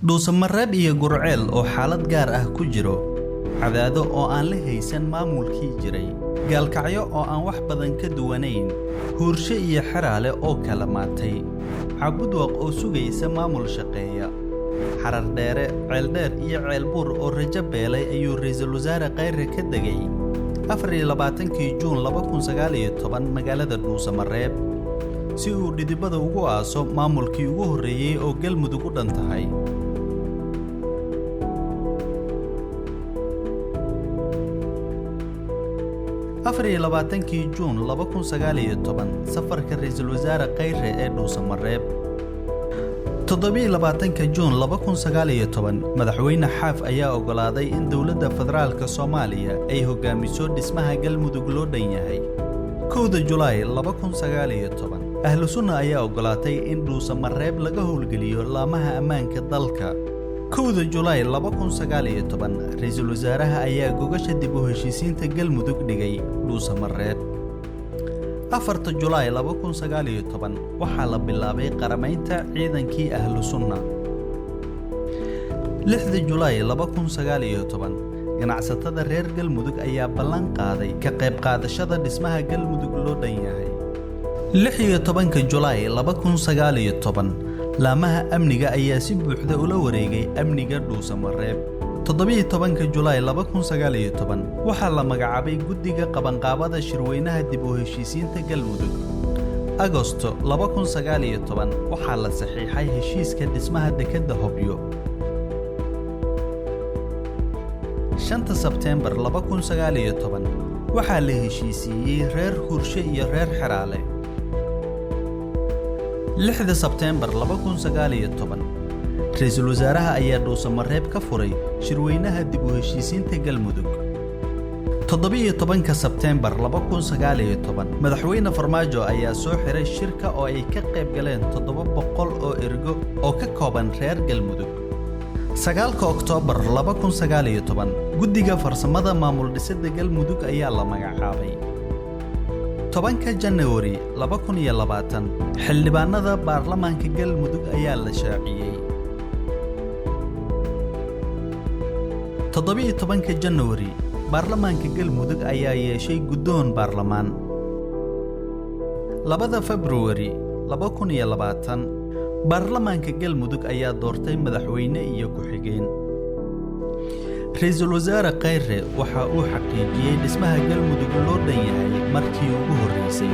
Dhuusamareeb iyo Gurceel oo xaalad gaar ah ku jiro, Cadaado oo aan la haysan maamulkii jiray, Gaalkacyo oo aan wax badan ka duwanayn, Huurshe iyo Xeraale oo kala maatay, Cabudwaq oo sugaysa maamul shaqeeya, Xarardheere, Ceeldheer iyo Ceelbuur oo rajo beelay ayuu Ra'iisul Wasaare Khayre ka degay 24-kii Juun 2019 magaalada Dhuusamareeb si uu dhidibada ugu aaso maamulkii ugu horreeyay oo Galmudug u dhan tahay. 24-kii Juun 2019 safarka Ra'iisul Wasaare Khayre ee Dhuusamareeb. 27-ka Juun 2019 Madaxweyne Xaaf ayaa oggolaaday in dowladda federaalka Soomaaliya ay hogaamiso dhismaha Galmudug loo dhan yahay. 1-da Julaay 2019 Ahlu Sunna ayaa oggolaatay in Dhuusamareeb laga howlgeliyo laamaha ammaanka dalka. 1-da Julaay 2019 Ra'iisul Wasaaraha ayaa gogasha dib u heshiisiinta Galmudug dhigay Dhuusamareeb. 4-ta Julaay 2019 waxaa la bilaabay qaramaynta ciidankii Ahlu Sunna. 6-da Julaay 2019 ganacsatada reer Galmudug ayaa ballan qaaday ka qayb qaadashada dhismaha Galmudug loo dhan yahay. 16-ka Julaay 2019 laamaha amniga ayaa si buuxda ula wareegay amniga Dhuusamareeb. 17-ka Julaay 2019 waxaa la magacaabay guddiga qabanqaabada shirweynaha dib u heshiisiinta Galmudug. Agosto 2019 waxaa la saxiixay heshiiska dhismaha dekedda Hobyo. 5-ta Sebteembar 2019 waxaa la heshiisiiyey reer Hurshe iyo reer Xeraale. 6-da Sebteembar 2019 Ra'iisul Wasaaraha ayaa Dhuusamareeb ka furay shirweynaha dib u heshiisiinta Galmudug. 17-ka Sebteembar 2019 Madaxweyne Farmaajo ayaa soo xiray shirka oo ay ka qayb galeen 700 oo ergo oo ka kooban reer Galmudug. 9-ka Oktoobar 2019 Guddiga Farsamada Maamul Dhisidda Galmudug ayaa la magacaabay. 10-ka January 2020 Xildhibaanada baarlamaanka Galmudug ayaa la shaaciyey. 17-ka January Baarlamaanka Galmudug ayaa yeeshay guddoon baarlamaan. 2-da February 2020 Baarlamaanka Galmudug ayaa doortay madaxweyne iyo ku-xigeen. Ra'iisul Wasaare Khayre waxa uu xaqiijiyey dhismaha Galmudug loo dhan yahay markii ugu horreysay.